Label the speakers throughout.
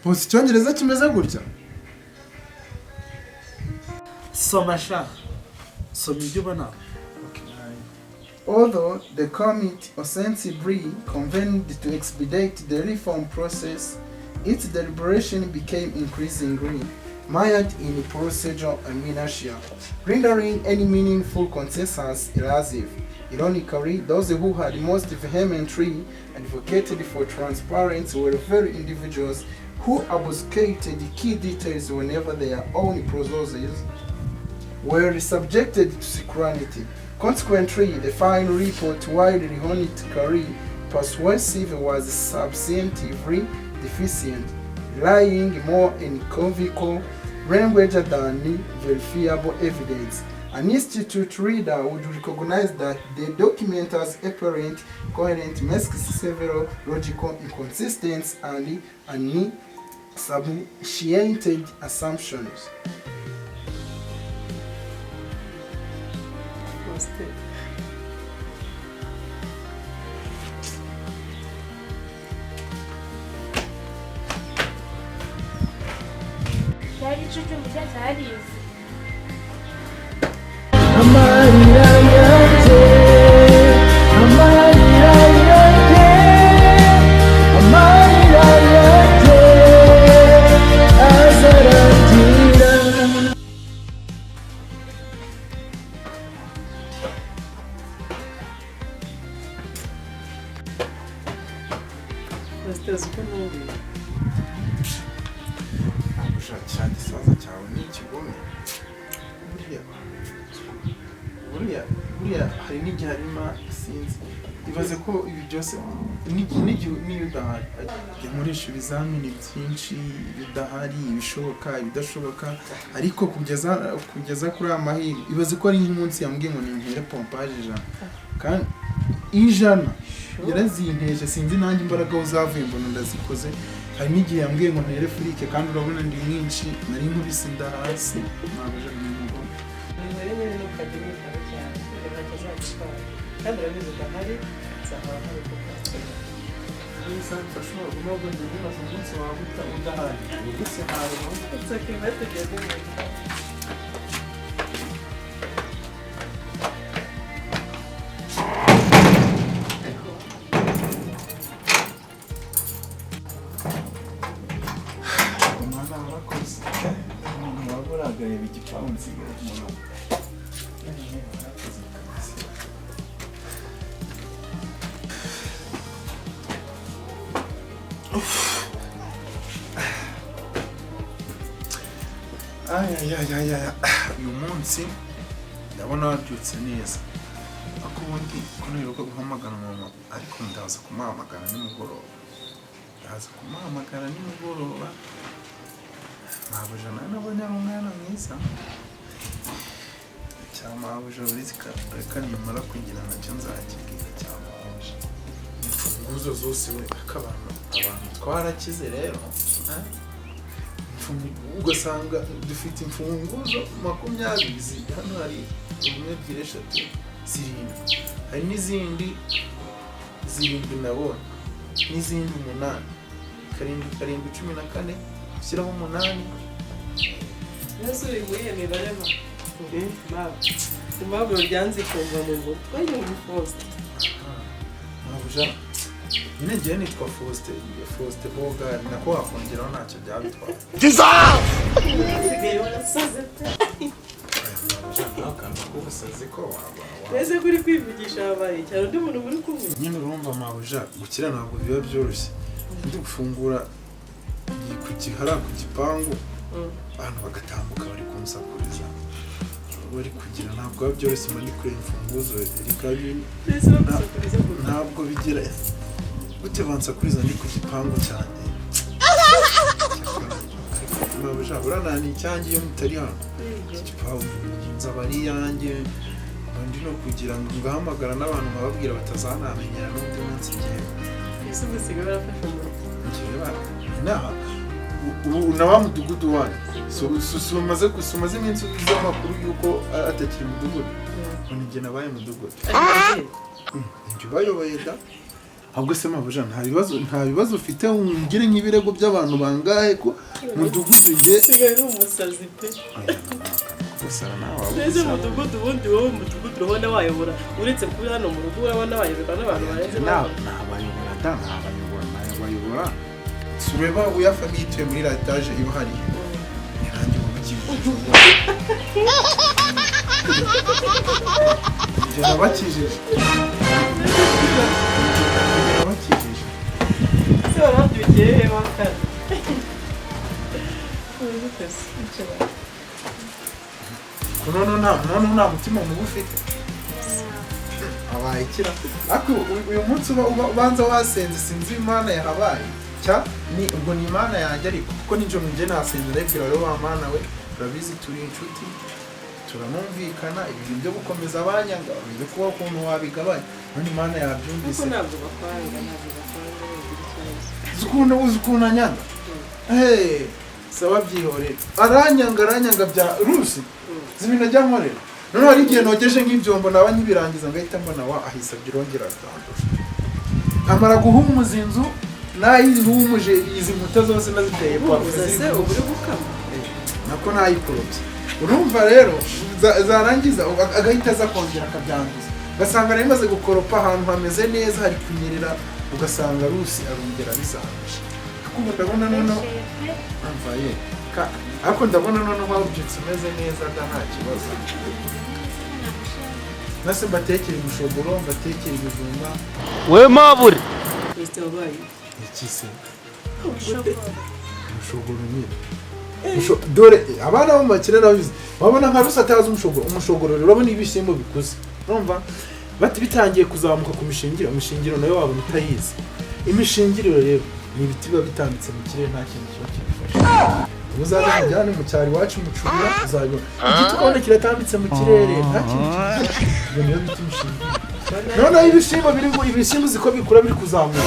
Speaker 1: Hose icyongereza kimeze gutya.
Speaker 2: Soma sha. Soma ibyo ubona.
Speaker 1: Although the committee ostensibly convened to expedite the reform process, its deliberation became increasingly mired in procedural inertia, rendering any meaningful consensus elusive. Ironically, those who had most vehemently advocated for transparency were very individuals who obfuscated key details whenever their own processes were subjected to scrutiny. Consequently, the final report, while ironically persuasive, was substantively deficient, relying more in convivial language than verifiable evidence. An institute reader would recognize that the document as apparent coherent masks several logical inconsistencies and unsubstantiated assumptions.
Speaker 3: Amarira yanjye, amarira yanjye, amarira yanjye azarangira.
Speaker 1: Ushakira igisaza cyawe ni ikigome. Buriya hari n'igihe harimo sinzi. Ibaze ko ibi byose n'igihe udahari. Nkoresha ibizamini byinshi, bidahari, ibishoboka, ibidashoboka, ariko kugeza kuri aya mahirwe. Ibaze ko ari nk'umunsi yambwiye ngo nintere pompage ijana. Kandi ijana yarazinteje, sinzi nanjye imbaraga uzavuye mbona ndazikoze. Hari n'igihe yambwiye ngo ntere furike kandi urabona ndi mwinshi, nari nkubise inda hasi, nabaje mu mugongo.
Speaker 4: Kandi urabizi udahari uzahora hari kukwakira.
Speaker 1: Nisa mfashobora kuvuga ngo ndibaza umunsi wawe udahari. Ubuse hari
Speaker 4: It's okay, let's get it.
Speaker 1: umwana warakoze. Umuntu waburagaye igipangu nsigaye umuntu. Uyu munsi ndabona wabyutse neza. Ako ubundi kuneruka guhamagara mama, ariko ndaza kumuhamagara nimugoroba. Mabuja nabonye ari umwana mwiza. Cyamabuja urizika reka nimara kugira nacyo nzakibwira cyamabuja. Imfunguzo zose we abantu twarakize rero. Ugasanga dufite imfunguzo 20 hano hari 1, 2, 3, 7. Hari n'izindi 7 nabonye, n'izindi 8, 7, 14, ushyiraho 8.
Speaker 4: Yesu wibuye mibare ma. Impamvu ryanze kumva mu ngo twanyumva Faustin.
Speaker 1: Mabuja nyine ngiye nitwa Faustin boga nako wakongeraho ntacyo byabitwara.
Speaker 4: Sigaye warasaze.
Speaker 1: Ubusazi ko waba.
Speaker 4: Ese kuri kwivugisha abaye cyane undi muntu muri kumwe.
Speaker 1: Nyine urumva Mabuja gukira ntabwo biba byoroshye. Ndi gufungura ku gipangu abantu bagatambuka bari kumusakuriza. Bari kugira ntabwo byoroshye mani kure imfunguzo rikabi. Ntabwo bigira gute bansakuriza ndi ku gipangu cyane. Mabuja uranani cyangiye yo mutari hano. Gipangu nzabari yanjye ndi no kugira ngo ngahamagara n'abantu bababwira batazanamenyera n'undi munsi ngiye.
Speaker 4: Ese gusiga barafasha mu
Speaker 1: naha na wa mudugudu wanyu sumaze iminsi uzi amakuru yuko atakiri mudugudu. Nige nabaye mudugudu. Njye bayoboye da ahubwo se mabuja nta bibazo ufite ungire nk'ibirego by'abantu bangahe ko mudugudu je
Speaker 4: sigaye ari umusazi pe
Speaker 1: gusara nawe
Speaker 4: neze mudugudu ubundi wowe mudugudu urabona wayobora uretse kuba hano mu rugo urabona wayoborwa n'abantu barenze
Speaker 1: n'abayobora sureba uya famille ituye muri la etage iyo hari irangi mu kigo bakijije
Speaker 4: se barabyukiye bakana
Speaker 1: none nta mutima mubi ufite abaye kira ariko uyu munsi ubanza wasenze sinzi imana yahabaye ubwo ni imana yanjye ariko kuko ninjoro njye nasenze ndabwira rero wa mana we urabizi turi inshuti turanumvikana ibintu byo gukomeza abanyanga byo kuba ukuntu wabigabanya none imana yabyumvise
Speaker 4: ntabwo bakwanga
Speaker 1: uzi ukuntu anyanga saba byihorere aranyanga bya rusi zibintu ajya nkorera noneho hari igihe nogeje nk'ibyombo naba nkibirangiza ngahita mbona ahise abyirongera atandura amara guhumuza inzu nayihumuje izi nkuta zose naziteye nako nayikorobye urumva rero zarangiza agahita aza kongera akabyanduza ugasanga nari maze gukoropa ahantu hameze neza hari kunyerera ugasanga rusi arongera bizanije ariko ndabona noneho ariko ndabona noneho wabyutse umeze neza nta kibazo nase mbatekere umushogoro mbatekere ibijumba
Speaker 3: we mabure
Speaker 1: ikise umushogoro nyine dore abana bo mu makire nabizi babona nka rusi atazi umushogoro urabona ibishyimbo bikuze urumva bati bitangiye kuzamuka ku imishingiro nayo wabona utayizi imishingiriro rero ni ibiti biba bitambitse mu kirere nta kintu kiba kibifashe uzaza kujyana mu cyaro iwacu mucurira uzabibona igiti ukabona kiratambitse mu kirere nta kintu kibifashe niyo bita imishingiro noneho ibishyimbo uzi ko bikura biri kuzamuka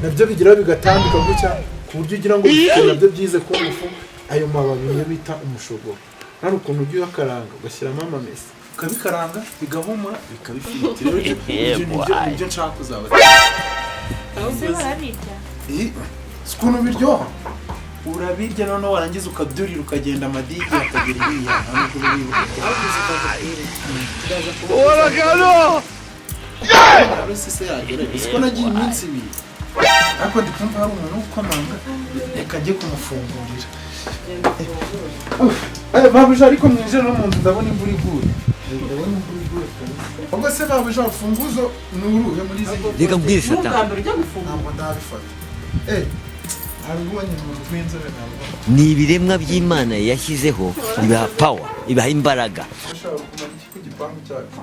Speaker 1: nabyo bigira bigatambika gutya ku buryo ugira ngo bifite nabyo byize ku ngufu ayo mababi niyo bita umushogoro hari ukuntu ujya uyakaranga ugashyiramo amamesa ukabikaranga bigahumura bikabifitira ibyo nshaka kuzaba ukuntu biryoha urabirya noneho warangiza ukabyurira ukagenda amadigi akagira iriya se yagera ko nagiye iminsi ibiri ariko ndi kumva hari umuntu ukomanga reka ajye kumufungurira mabuja ariko mwinjira no mu nzu ndabona imvura iguye ubwo se mabuja urufunguzo ni uruhe muri izi
Speaker 3: reka mbwire shata
Speaker 1: ntabwo ndabifata abibonye mu rw'inzobe ntabwo
Speaker 3: ni ibiremwa by'Imana yashyizeho bibaha power ibaha imbaraga
Speaker 1: ushaka kumara iki ku gipangu cyacu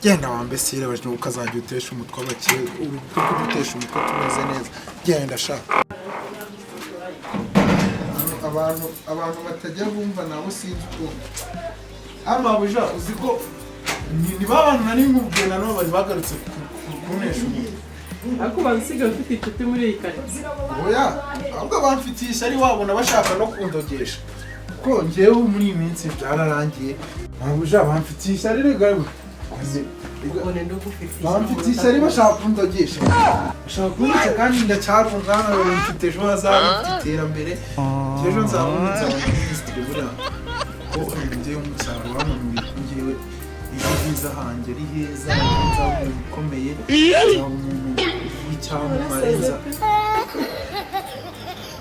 Speaker 1: genda wambesire baje ukazajya utesha umutwe abakire kuko dutesha umutwe tumeze neza genda shaka abantu batajya bumva nabo sinzi ukuntu amabuja uzi ko ni babantu nari nkubwiye nanone bari bagarutse kunesha umuntu
Speaker 4: ariko bansiga bafite inshuti muri iyi karitsiye
Speaker 1: oya ahubwo bamfitiye ishyari wabona bashaka no kundogesha kuko njyewe muri iyi minsi byararangiye amabuja bamfitiye ishyari rega bamfitiye ishyari bashaka kundogesha bashaka kunyica kandi ndacyarungana mfite ejo hazaza mfite iterambere ejo nzabona minisitiri buriya ko njyewe mu cyaro bamunuye ko njyewe ejo heza hanjye ari heza nzaba umuntu ukomeye nzaba umuntu w'icyamamariza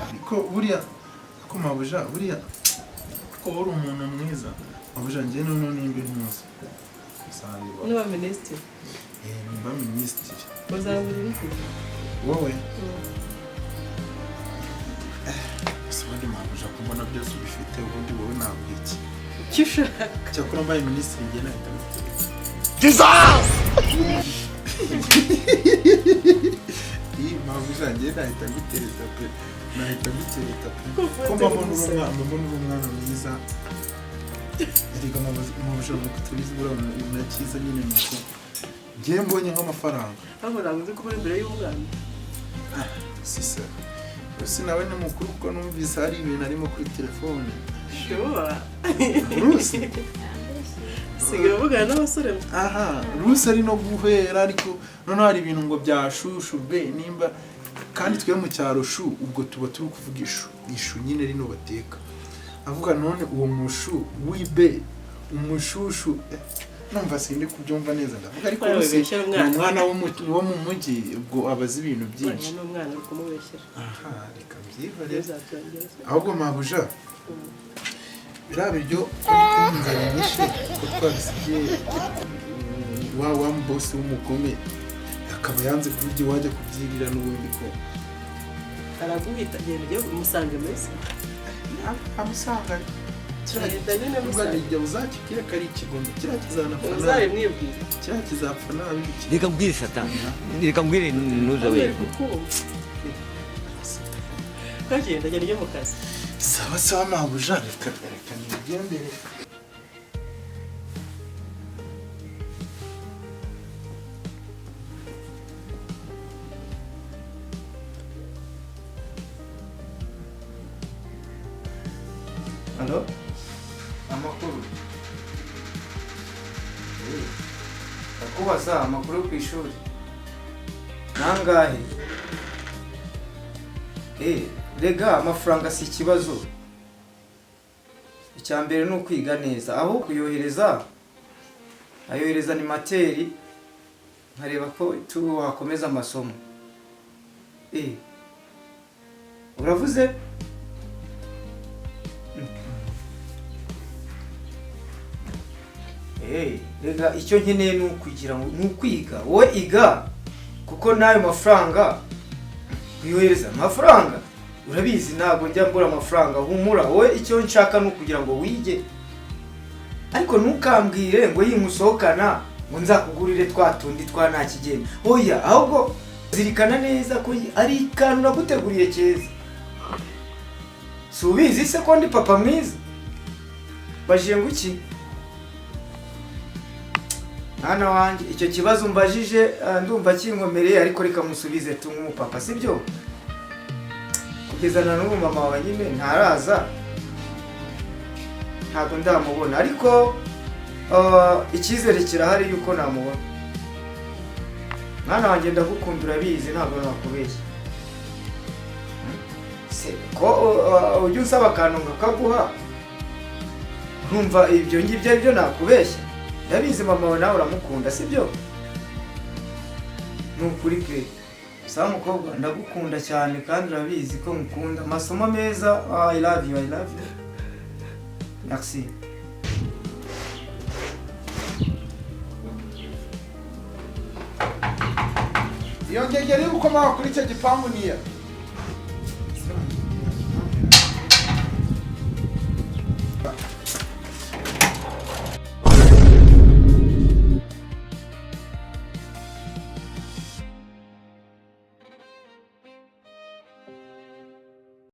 Speaker 1: ariko buriya ko mabuja buriya ko uri umuntu mwiza mabuja njyewe noneho nimba ntuzi
Speaker 4: niba minisitiri
Speaker 1: nimba minisitiri
Speaker 4: uzabura iki
Speaker 1: wowe ese ubundi mabuja ko mbona byose ubifite ubundi wowe ntabwo iki
Speaker 4: icyo ushaka
Speaker 1: cyakora mbaye minisitiri njye nahita iyi mabuja njye nahita ngutereta pe ko mbabona uri umwana mwiza erega mabuja nuko tubizi buriya na cyiza nyine nuko njyewe mbonye nk'amafaranga
Speaker 4: ntabwo ntabwo uzi ko uri imbere y'umwana
Speaker 1: sisa rusi nawe ni mukuru kuko numvise hari ibintu arimo kuri telefone
Speaker 4: shobora
Speaker 1: rusi
Speaker 4: sigaye uvugana n'abasore
Speaker 1: aha rusi ari no guhera ariko noneho hari ibintu ngo byashushu be nimba kandi twe mu cyaro shu ubwo tuba turi kuvuga ishu nyine rino bateka avuga none uwo mushu wibe umushushu numva sindi kubyumva neza ndavuga ariko rusi umwana wo mu mujyi ubwo abazi ibintu byinshi
Speaker 4: n'umwana uri kumubeshyera
Speaker 1: aha reka byihore ahubwo mabuja biriya biryo kunzanira nyinshi ko twabisigiye wa bosi w'umugome akaba yanze kubirya wajya kubyirira n'ubundi ko
Speaker 4: araguhita genda ujye umusanga mese
Speaker 1: amusanga kiriya uzakibwire ko ari ikigondo kiriya kizanapfa nabi
Speaker 4: uzabimwibwira
Speaker 1: kiriya kizapfa nabi
Speaker 3: reka mbwire satani reka mbwire ntuza we
Speaker 4: kagenda agenda ujye mu kazi
Speaker 1: sawa mabuja reka nigendere
Speaker 5: Halo? Amakuru? Ndakubaza amakuru yo ku ishuri. Nangahe? Rega amafaranga si ikibazo. Icyambere ni ukwiga neza. Aho kuyohereza ayohereza ni materi nkareba ko wakomeza amasomo. Uravuze? Rega icyo nkeneye ni ukugira ngo ni ukwiga wowe iga kuko nayo mafaranga kuyohereza amafaranga urabizi ntabwo njya mbura amafaranga humura wowe icyo nshaka ni ukugira ngo wige ariko ntukambwire ngo yimusohokana ngo nzakugurire twatundi twa nta kigenda oya ahubwo zirikana neza ko ari ikantu naguteguriye keza si ubizi se ko ndi papa mwiza bajiye ngo iki mwana wanjye icyo kibazo mbajije ndumva kinkomereye ariko reka musubize tu nk'umupapa sibyo kugeza na n'ubu mama wawe nyine ntaraza ntabwo ndamubona ariko icyizere kirahari yuko namubona mwana wanjye ndagukunda urabizi ntabwo nakubeshya ko ujya usaba akantu ngakaguha nkumva ibyo ngibyo ari byo nakubeshya ndabizi mama wawe nawe uramukunda sibyo ni ukuri pe sawa mukobwa ndagukunda cyane kandi urabizi ko mukunda amasomo meza I love you merci
Speaker 1: iyo ngegeri uko kuri icyo gipangu niya